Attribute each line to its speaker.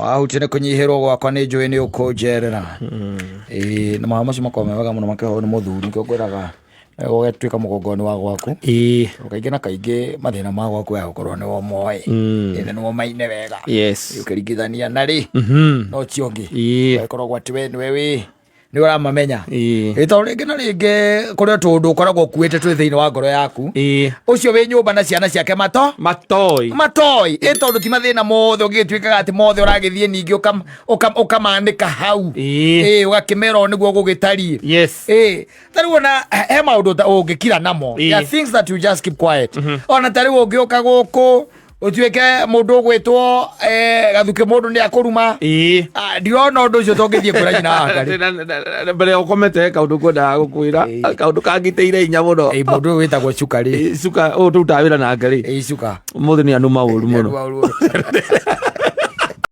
Speaker 1: Wahutia nĩ kũnyihĩrwo gwakwa, nĩ njũĩ nĩ ũkũnjerera. Ĩĩ, na mahoya macio makoragwo me wega mũno makĩhoywo nĩ mũthuri. Nĩkĩo ngwĩraga ũgatuĩka mũgongo-inĩ wa gwaku. Kaingĩ na kaingĩ mathĩna ma gwaku ya gũkorwo nĩwe ũmoĩ. Ĩĩ, na nĩwe ũmaine wega. Ũkĩringithania na rĩ no ũcio ũngĩ. Ũgĩkoragwo atĩ we nĩwe wĩ nĩ ũramamenya. Ĩ, tondũ rĩngĩ na rĩngĩ kũrĩ o tũũndũ ũkoragwo ũkuĩte twĩ thĩinĩ wa ngoro yaku. Ũcio wĩ nyũmba na ciana ciake mato
Speaker 2: matoi.
Speaker 1: Matoi. Ĩ, tondũ ti mathĩna mothe ũgĩgĩtuĩkaga atĩ mothe ũragĩthiĩ ningĩ ũkamanĩka hau. Ĩ, ũgakĩmera ũũ nĩguo gũgĩtariĩ. Ĩ, ta rĩu ona he maũndũ ta ũngĩkira namo. There are things that you just keep quiet. Ona ta rĩu ũngĩũka gũkũ ũtuĩke mũndũ ũgwĩtwo gathukĩ, mũndũ nĩ akũruma. Ah, ndirona ũndũ ũcio tũngĩthiĩ kwĩra nyina wa Ngarĩ.
Speaker 2: Mbere ya ũkomete, kaũndũ kwendaga gũkwĩra. Kaũndũ kangitĩire inya mũno.
Speaker 1: Ĩ, mũndũ ũyũ wĩtagwo cuka rĩ.
Speaker 2: Ĩ, cuka ũyũ tũrutaga wĩra nake rĩ.
Speaker 1: Ĩ, cuka.
Speaker 2: Ũmũthĩ nĩ anuma ũru mũno.